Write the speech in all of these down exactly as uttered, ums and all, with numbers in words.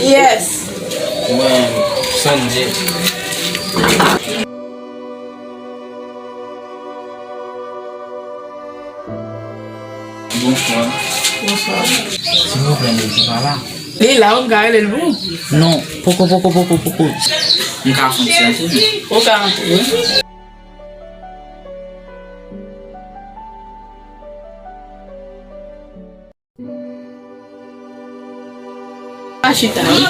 Yes. Mwen, Sandy. Bonswa. Bonswa. Silvouplè, Negi pa la? Li la, ou ka rele l pou? Non, poko, poko, poko, poko. M ka fè yon ti antre? Ou ka antre, wi. Pa chita, wi.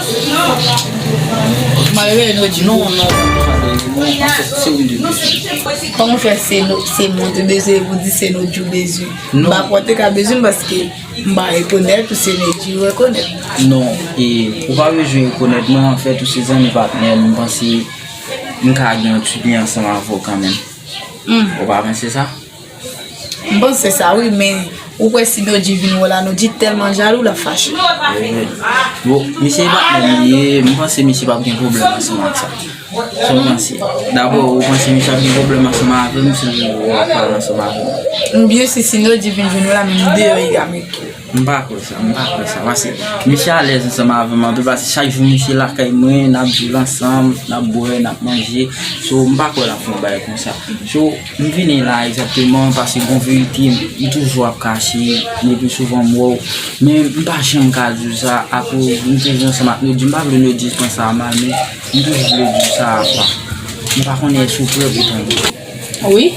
Malere nou di non, non, non, non, se ou m di. Kòman fè se nou, se mwen te bezwen, ou di se nou di w bezwen? Non. M pa kwè te ka bezwen paske m pa rekonèt ou se nou di rekonèt. Non, e ou pa bezwen rekonèt mwen, anfèt, ou se zanmi patnè m, m panse m ka gen yon ti lyen ansanm avè w kanmenm. Hmm. Ou pa panse sa? M panse sa wi, men ou kwè si Nodji vin wè la, Nodji tèlman jalou, l ap fache. Bon, misye e patnè m li ye, m panse misye p ap gen pwoblèm ansanm ak sa. Sa w panse? Dabò, ou panse misye ap gen pwoblèm ansanm avè m si w ap pale ansanm avè m? M byen si, si Nodji vin jwenn ou la, men m deyò, li ka mete. M pa kwè sa, m pa kwè sa. Paske misye alèz ansanm avè m anpil, paske chak jou misye lakay mwen, n ap jwe ansanm, n ap bwè, n ap manje. So, m pa kwè l ap fè yon bagay konsa. So, m vini la egzakteman paske gon verite m toujou ap kache, le pli souvan m wè w. Men m pa janm ka di w sa, akoz m te jwe ansanm ak Nodji, m pa vle Nodji pran sa mal, men m toujou vle di w sa apa. M pa konnen èske w prè pou tande. Wi.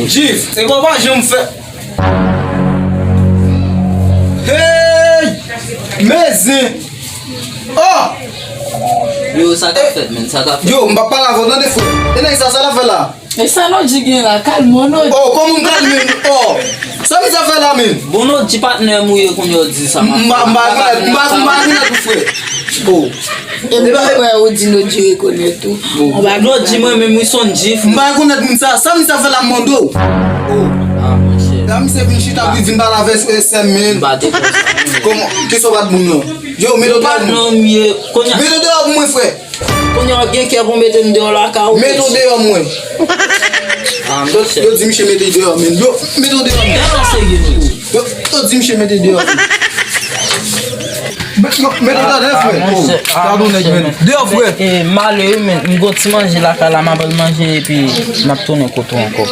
Jif, e bò pa janm fè. Hey! Mezen! Oh! Yo, sa k ap fèt, menn? Sa k ap fèt? Yo, m pa pale avè w tande, frè. E nèg sa, sa l ap fè la? E sa Nodji gen la? Kalme w, Nodji. Oh, kòman m kalme? Oh! Sa misye ap fè la, menn? Bon, Nodji, patnè m ou ye, kounye a w di sa. M pa, m pa rekonèt, m pa, m pa rekonèt ou, frè. Oh. E m pa kwè ou di Nodji rekonèt ou. Bon. Nodji, mwen menm, wi, se yon Jif. M pa rekonèt moun sa. Sa misye ap fè la, m mande w. Oh. Ah, monchè. La, misye vin chita, ap vin pale avè, eh, sè m, menn. M pa te konn sa, menn. Kòman? Kisa w bat moun nan? Yo, mete w deyò. Patnè m ye, kounye a. Mete w deyò pou mwen, frè. Kounye a w gen kè pou mete m deyò lakay ou. Mete w deyò mwen. Ah, yo, monchè. Yo di misye mete l deyò, menn. Yo, mete w deyò mwen. Tèlman serye, menn. Yo, yo di misye mete l deyò. Mete w deyò, frè. Ah, monchè. Gadon nèg, menn. Deyò, frè. E, malere, menn. M gon ti manje lakay la, m ap al manje epi m ap tounen kote w ankò.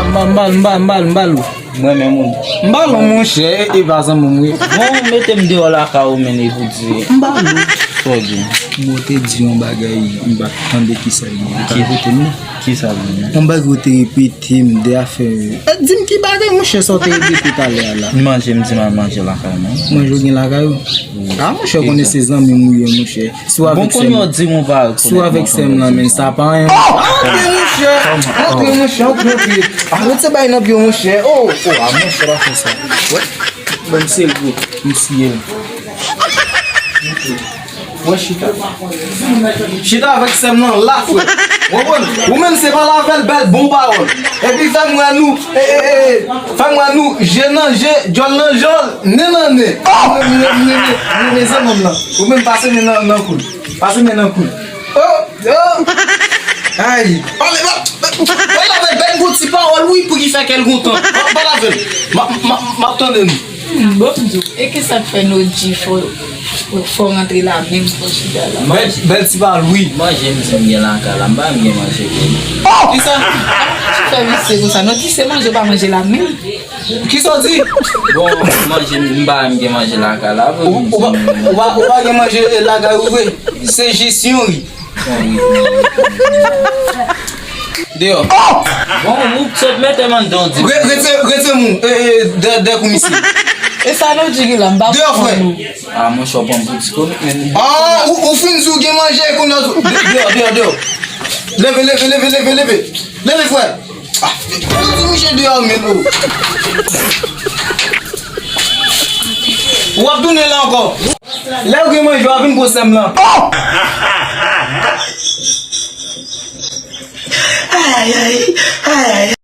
M ba, m ba, m ba, m ba, m ba l ou. Mwen menm ou. M ba l ou, monchè, e pa zanmi m wi. Bon, mete m deyò lakay ou, menn, e pou di. M ba l ou. Sa w gen? Bon, te di yon bagay, m pa tande kisa l ye. Ou ka repete m non? Kisa l ye? Yon bagay ou te repete m de afè. Eh, di m ki bagay, monchè, sa w te repete talè a la? Manje, m di m al manje lakay mwen. Manje w gen lakay ou? Wi. Ah, monchè, konnen se zanmi m ou ye, monchè. Si w avèk sè m, si w avèk sè m nan, men sa pa anyen. Antre, monchè. Antre, monchè, antre, antre. Arete bay nan pye w, monchè. Oh, oh, ah, monchè, pa fè sa. Wè. Ban m sere l, m siye l. Mwen chita. Chita avèk sè m nan la, frè. Ou konprann? Ou menm se pale avè l, ba l bon pawòl. Epi fè m wè nou, e, e, e, fè m wè nou, je nan je, djòl nan djòl, nen nan nen. Mwen, mwen, mwen, mwen, mwen, mwen, zanmi m nan. Ou menm pase men nan, nan kou l. Pase men nan kou l. Oh, oh. Ay. Pale, pale, pale avè l, ba l bon ti pawòl, wi, pou ki fè kè l kontan. Pa-, pale avè l. M ap, m ap, m ap tande nou. Hmm, bon, m di w, e kisa k fè Nodji fò, fò rantre la menm, fò chita la? Bèl, bèl ti pawòl, wi. Manje m di m gen lakay la, m pa menm gen manje pou li. Kisa? Ki fè misye konsa? Nodji, se manje w pa manje la menm. Kisa w di? Bon, manje, m pa menm gen manje lakay la, vre. Ou, ou pa, ou pa, ou pa gen manje lakay ou vre? Se jis yon ri. Deyò. Bon, ou sot mete m anndan, w di. Re-, retire, retire moun, e, e, dè, dè kou misye. E sa nou di ki la, m pa konprann ou. Deyò, frè. Ah, monchè, w pran m pou ti komik, men. Ah, ou, ou fin di w gen manje, kounye a, de-, deyò, deyò, deyò. Leve, leve, leve, leve, leve. Leve, frè. Ah, ou di misye deyò, men, oh. W ap tounen la ankò. Lè w gen manje, w a vin pran sè m lan. Ay, ay, ay, ay.